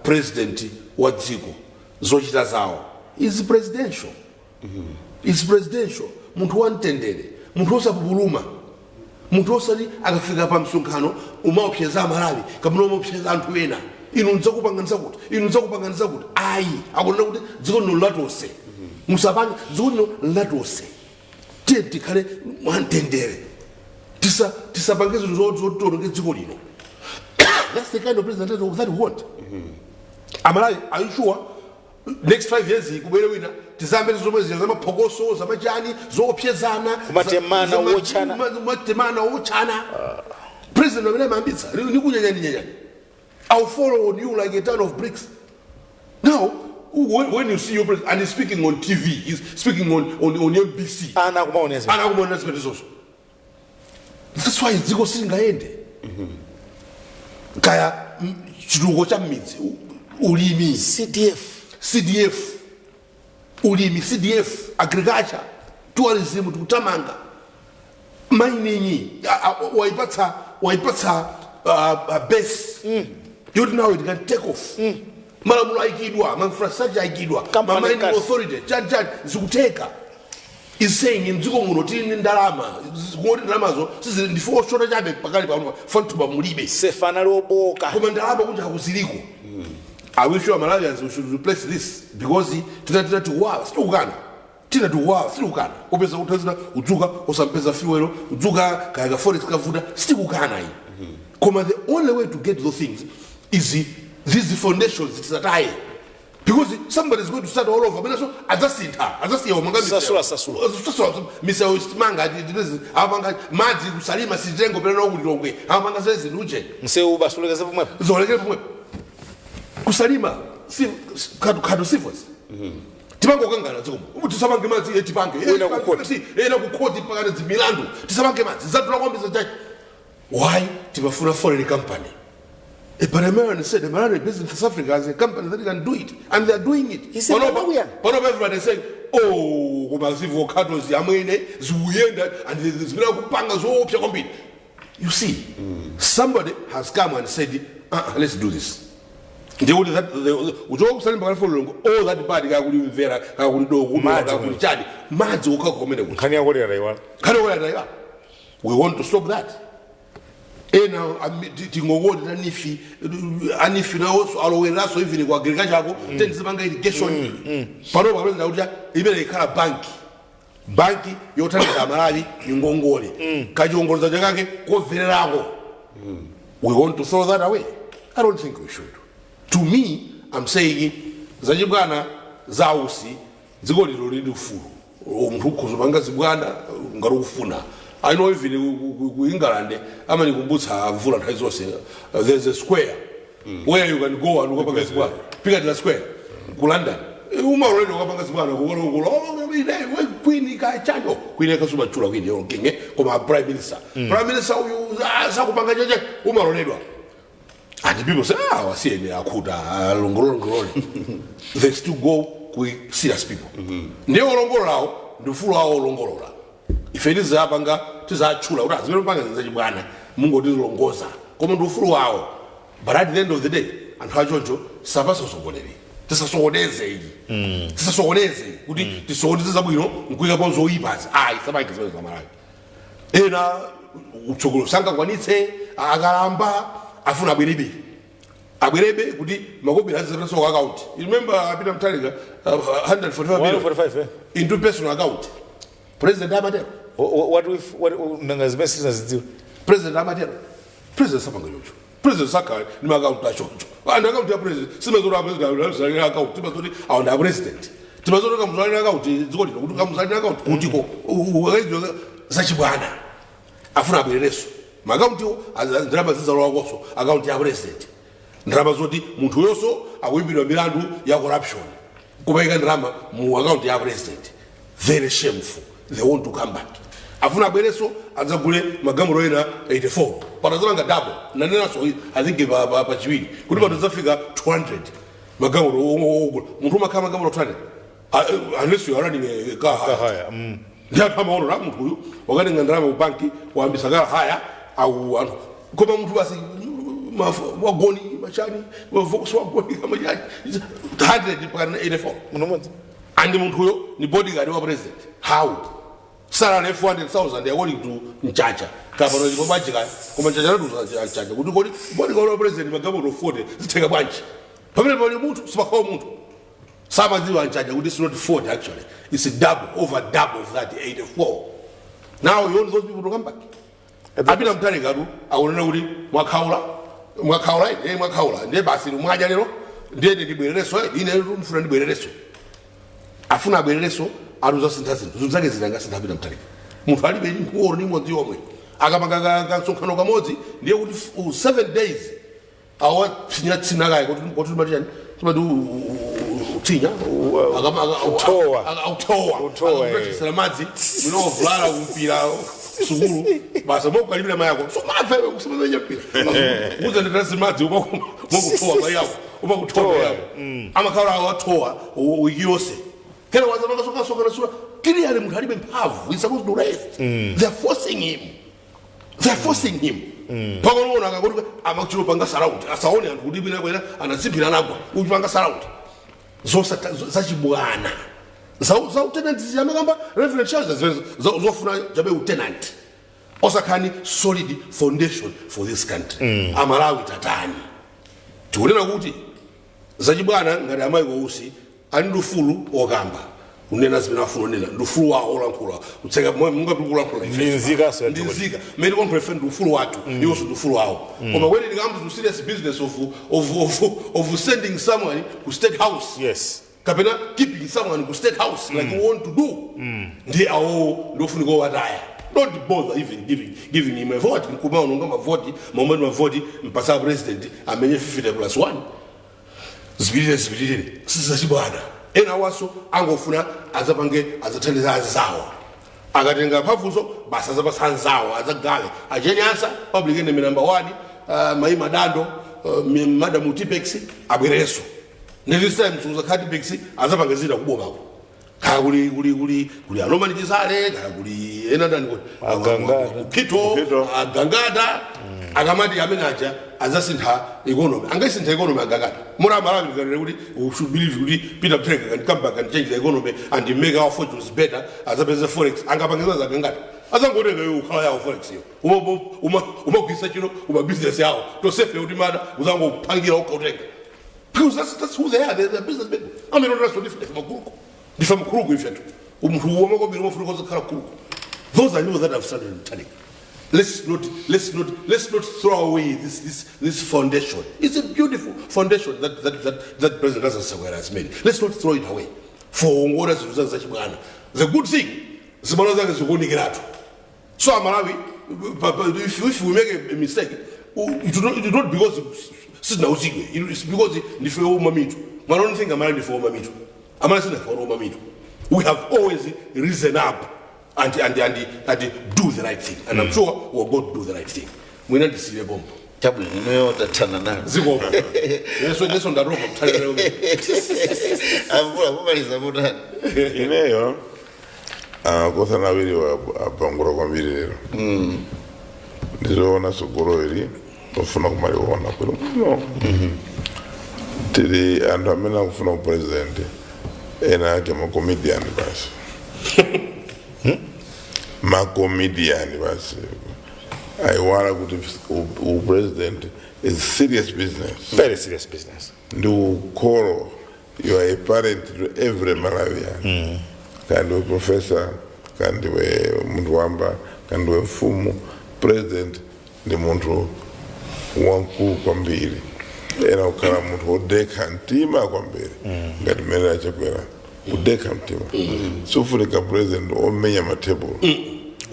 president wa dziko, zochita zawo is presidential, is presidential. Munthu wamtendere, munthu osapupuluma, munthu osati akafika pa msonkhano umaopseza Amalawi kapena umaopseza anthu ena, inu ndidzakupanganiza kuti, inu ndidzakupanganiza kuti. Ayi, akunena kuti dziko lino latonse, musapange, dziko lino latonse, tiye tikhale mwamtendere, tisapange zinthu zotiononge dziko lino. That's the kind of president that we want. Amalawi, are you sure next 5 years kubwere wina, tizambe zomwe zija zamaphokoso, zamachani, zoopsezana? Kumatemana, wotchana. Kumatemana, wotchana. President amene amayambitsa nikunyenyani nyenyani, I'll follow on you like a ton of bricks. Now when you see your president and he's speaking on TV, he's speaking on MBC, ana kumaoneza. Ana akumaona zimene zonso. That's why dziko silingayende. Kaya chitukuko cha mmidzi, ulimi. CDF. CDF, ulimi, CDF, agriculture, tourism, tikutamanga, mining, waipatsa base yoti now it can take off. Malamulo ayikidwa, ma infrastructure ayikidwa, Company ma mining card. authority, chani chani, zikutheka. Is saying mdziko muno tili ndi ndalama, kungoti ndalamazo sizili, ndife oshota chabe pakali pano, fantuba mulibe. Sefana loboka. Koma ndalama kunja akuziliko. I wish you Malawians, we should replace this because tina tiwawa, sitikukana, tina tiwawa, sitikukana. Upeza kuthazina udzuka usampeza fuel, udzuka kaya ka forex kavuta, sitikukana iyi. Koma the only way to get those things is these foundations tisataye. Because somebody is going to start all over. Mwinaso adzasintha, adzasiya umanga misewu. Sasula, sasula. Sasula misewu simanga, amanga madzi kusalima sitengo pena kulilongwe. Amanga zezi uje. Msewu basi ulekeze pomwepo. Zolekele pomwepo. Kusalima si kadu kadu sifos. Timangokangana dzikomo. Tisamange madzi tipange. Wina kukhoti. Ena kukhoti pakati zimilandu. Tisamange madzi. Zadula kwambiri zachachi. Why? Timafuna foreign company. But American said, American based in South Africa has a company that can do it, and they are doing it. He said, Malawian. Panopa everybody is saying, oh, koma zivocado ziyamwene, ziyenda, and zimene kupanga zoopsa kwambiri. You see, somebody has come and said, let's do this. Ndikuti that uchoka kusalimba kalifolongo all that bad kakuli mvera kakuli doko Madzi. kakuli chani madzi ukako kumene kuti Nkhani yako lera iwala. khale wala we want to stop that. Ena tingongoti tanifi anifi nawonso alowereraso even ku agriculture ako tendizipanga irrigation pano papeza kuti imene ikhala banki banki yothandiza Amalawi ingongole kachiongoloza chakake kovererako. We want to throw that away? I don't think we should. To me, I'm saying zachibwana zausi dziko lino lili ufulu munthu ukhoza panga zibwana ngati ukufuna. I know even ku England amanikumbutsa mvula nthawi zonse, there's a square where you can go and ukapanga zibwana, Piccadilly Square ku London. Umaloleni ukapanga zibwana kukolongola queen kachano queen kasumachula queen yo king koma prime minister, prime minister uyu sakupanga cheche umaloledwa. And people say, ah, wasiyeni akhuta alongolongolole. They still go ku serious people. Ndiye olongololawo ndi ufulu wawo olongolola. Ife tizapanga tizatchula kuti azimene panga zachibwana mungotizilongoza koma ndi ufulu wawo. But at the end of the day anthu achoncho sapasa usogoleri. Tisasokoneze iyi, tisasokoneze kuti tisokoneze zabwino nkuyikapo zoyipazi ayi sapange zimene zamalawi. Ena utsogolo sangakwanitse akalamba afuna abwerebe abwerebe kuti makobiri azipesa ku account. You remember Peter Mutharika, 145 million 145, eh? into personal account. President amatero? What if what nanga zimene sinazidziwa? President amatero? President sapanga chocho. President sakhala ni maakaunti achoncho and account ya president simazoti apresident account timazoti awo ndi apresident timazoti kamuzalina account dziko lino kuti kamuzalina account kutiko ukaidziwa zachibwana afuna abwerereso maakauntiwo ndalama zizalowakonso akaunti ya president ndalama zoti munthu uyonso akuimbidwa milandu ya corruption kumayika ndalama mu akaunti ya president. Very shameful. They want to come back. Afuna abwereso adzagule magalimoto ena 84 patazalanga double. Nanenaso I think pachiwiri kuti patazafika 200 magalimoto ogula munthu umakhala magalimoto 200 unless you are running a car hire. Haya. Ndi anthu amaona la munthu uyu wakatenga ndalama ku banki wayambisa car hire au anthu koma munthu basi wagoni machani Volkswagen machani 100 pakana 84. Munthu umodzi. And munthuyo ni bodyguard wa president. How? Salary 400,000 according to Mchacha kapano ndipo bwanji kaya koma Mchacha natuza Mchacha kuti kodi bodyguard wa president magalimoto 40 zitheka bwanji pamene pali munthu sipakhawa munthu samadziwa Mchacha kuti it's not 40, actually it's double, over double of that, 84. Now you want those people to come back? Apita Mutharikatu akunena kuti mwakhaula mwakhaula ine mwakhaula ndiye basi mwadya lero ndiye ndibwerereso ine ndifuna ndibwerereso afuna abwerereso atuzasintha zinthu zinthu zake zinangasintha Apita Mutharika munthu alibe mphoro ni imodzi yomwe akapanga kasonkhano kamodzi ndiye kuti 7 days awatsinya tsina kaye kuti timati chani timati utsinya. Uthowa. Autowa. Uthowa, eh. Akakutisira madzi munovulala kumpira sukulu basa mokukalipira mayako so mave kusimamenya mpira uzanditasi madzi umakutowa mayako umakutowa mayako amakhala awatowa wiki yonse kena wazamanga sura clearly munthu alibe mphamvu. He's supposed to rest. They're forcing him, they're forcing him. Pakaona akakuti amakuchilopanga surround asaone anthu kuti bwina bwina anatsiphira anagwa uchipanga surround zachibwana za utenant ziyamakamba Reverend Charles zofuna chabe utenant osakhani solid foundation for this country. Amalawi tatani tikunena kuti zachibwana ngati amayi Usi ali ndi ufulu okamba. Kunena zimene afuna kunena ndi ufulu wawo olankhula, kutseka mungati kulankhula ife. Ndi nzikaso ya Ndi dziko. nzika mmene kulankhula ife ndi ufulu wathu, iwonso ndi ufulu wawo. Koma when it comes to serious business of sending someone ku State House, kapena keeping someone ku State House like we want to do, ndi awo ndofunika owataya. Don't bother even giving him a vote. Nkumaononga mavoti momwe mavoti mpasa president amenye 50 plus 1, zipitire zipitire, sizachibwana. Ena awaso angofuna azapange, azathandiza anzawo. Akatenga mphamvuzo basi, azapasa anzawo, azagawe. A Jane Ansah, public enemy number one, mayi Madando, Madam Tipex abwereso. Ndi this time suzakhala Tipex, azapangizira kubomako. Kaya kuli a Norman Chisale, kaya kuli ena ndani kuli Agangata. Kito. Kito. Agangata akamati amene aja azasintha economy, angasintha economy Agangata? Mura Amalawi tikanena kuti we should believe kuti Peter Mutharika can come back and change the economy and make our fortunes better, azapeza forex, angapangiza Agangata? Azangotenga iwo ukhala yawo forex iyo, umagwisa chino uma business yawo tosefe kuti mada uzangopangira ukautenga, because that's who they are. They're business people. Amene onaso ndife maguruku, ndife mkhuluku ifetu. Umunthu wamakobiri umafuna kozakhala khuluku. Those are people that have started Mutharika. Let's not throw away this foundation. It's a beautiful foundation that President Lazarus Chakwera has made. Let's not throw it away for ngona zinthu zake zachibwana. The good thing, zibwana zake zikuonekeratu. So Amalawi, if we make a mistake, it will not because sitinauzidwe. It's because ndife oma mitu. Mwana only thing, Amalawi ndife oma mitu. Amalawi sinafe oma mitu. We have always risen up and do the right thing, and I'm sure we're going to do the right thing. Mwina ndisiye bombo. Chabwino, inuyo tathana nalo. Zikomo. Yeso ndatopa kuthalira. Amvula, mumaliza mutani? Ineyo, kosana awiri apangula kwambiri lero. Ndizoona sogolo ili tofuna kumaliona bwino bwino. Tili anthu amene akufuna upresident, ena ake macomedian basi, macomedian basi. Aiwala kuti upresident is serious business. Very serious business. Ndi ukholo. You are a parent to every Malawian. Kandi we professor, kandi we munthu wamba, kandi we mfumu, president ndi munthu wamkulu kwambiri. Ena kukhala munthu wodekha mtima kwambiri ngati mmene aChakwera kudekha mtima. Sufunika president omenya mathebulu.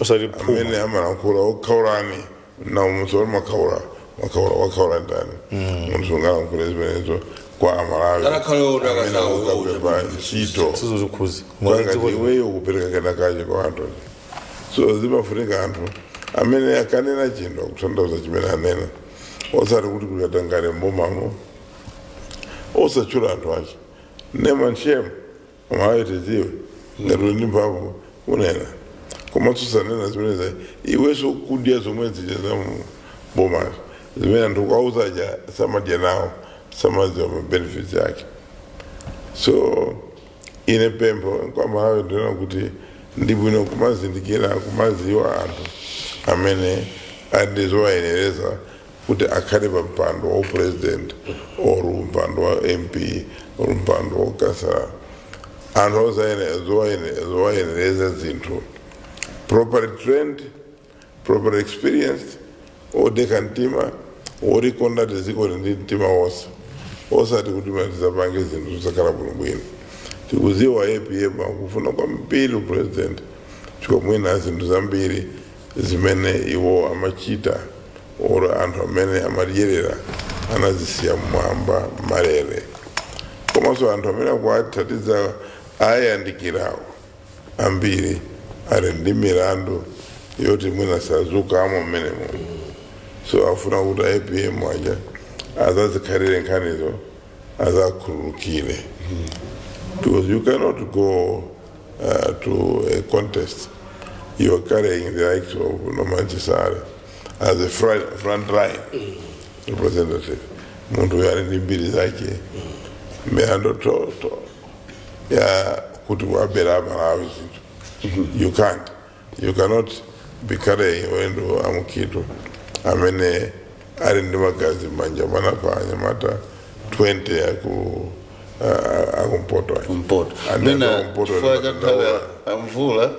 Osati phuma. Amene amalankhula okhaulani na munthu oli makhaula makhaula, wakhaula ndani? Munthu sungalankhule zimenezo kwa Amalawi Atakhala yona amene akasawo akukapepa ntchito. Sizozikhuzi. Kwangati iweyo kupereka kena kache kwa anthu. So zimafunika anthu amene akanena chinthu akutanthauza chimene anena, osati kuti kukatangale mbomamo, osachula anthu ache, name and shame. Amalawi tidziwe ngati uli ndi mphamvu unena, komanso sanena zimeneza iwenso kudya zomwe zija za bomazo zimene anthu ukauzaja samadya nawo, samadziwa ma benefits yake. So ine pempho kwa Malawi ndinena kuti ndi bwino kumazindikira, kumaziwa anthu amene ali ndi zowayenereza kuti akhale pa mpando wa president or mpando wa MP or mpando wa kansala, anthu zowayenereza zinthu, properly trained, properly experienced, odeka mtima, orikonda dziko ndi mtima wonse, osati kuti tizapange zinthu zosakhala bwinobwino. Tikuziwa APM akufuna kwambiri president chifukwa mwina zinthu zambiri zimene iwo amachita oro anthu amene amadyerera anazisiya mwamba malere, komanso anthu amene akuathandiza ayandikirawo ambiri ali ndi milandu yoti mwina sazukamo mmenemo. So afuna kuti APM aja azazikhalire nkhanizo, azakhululukire, because you cannot go to a contest, you are carrying the likes of Norman Chisale as a front line representative. Munthu uyo ali ndi mbiri zake, milandu toto ya kuti wabera Malawi zinthu. You can't, you cannot be carrying wendo amukito amene ali ndi magazi manja manapa anyamata 20 aku Akumpoto aja. Kumpoto. And Mwina akumpoto chifukwa cha nthawi ndawa- ya mvula,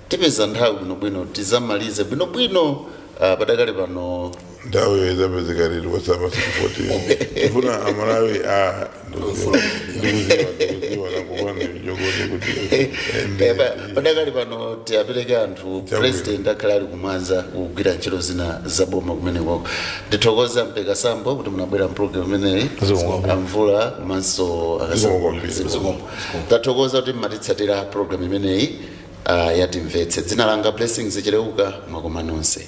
tipeza nthawi bwinobwino tizamalize bwinobwino, padakali pano. Nthawi iyo izapezeka liti? Wasama 14 tifuna Amalawi a ndikuziwa, ndikuziwa nakupana jogoti kuti Padakali pano tiapereke anthu. Chabwino. President akhala ali kumwanza kugwira ntchito zina zaboma kumenekoko. Ndithokoza Mpeka Sambo kuti munabwera mpulogalamu imeneyi. Zikomo. Amvula komanso Zikomo kwambiri. Zikomo. Tathokoza kuti mmatitsatira program imeneyi yatimvetse. Dzina langa Blessings Chileuka. Mwakoma nonse.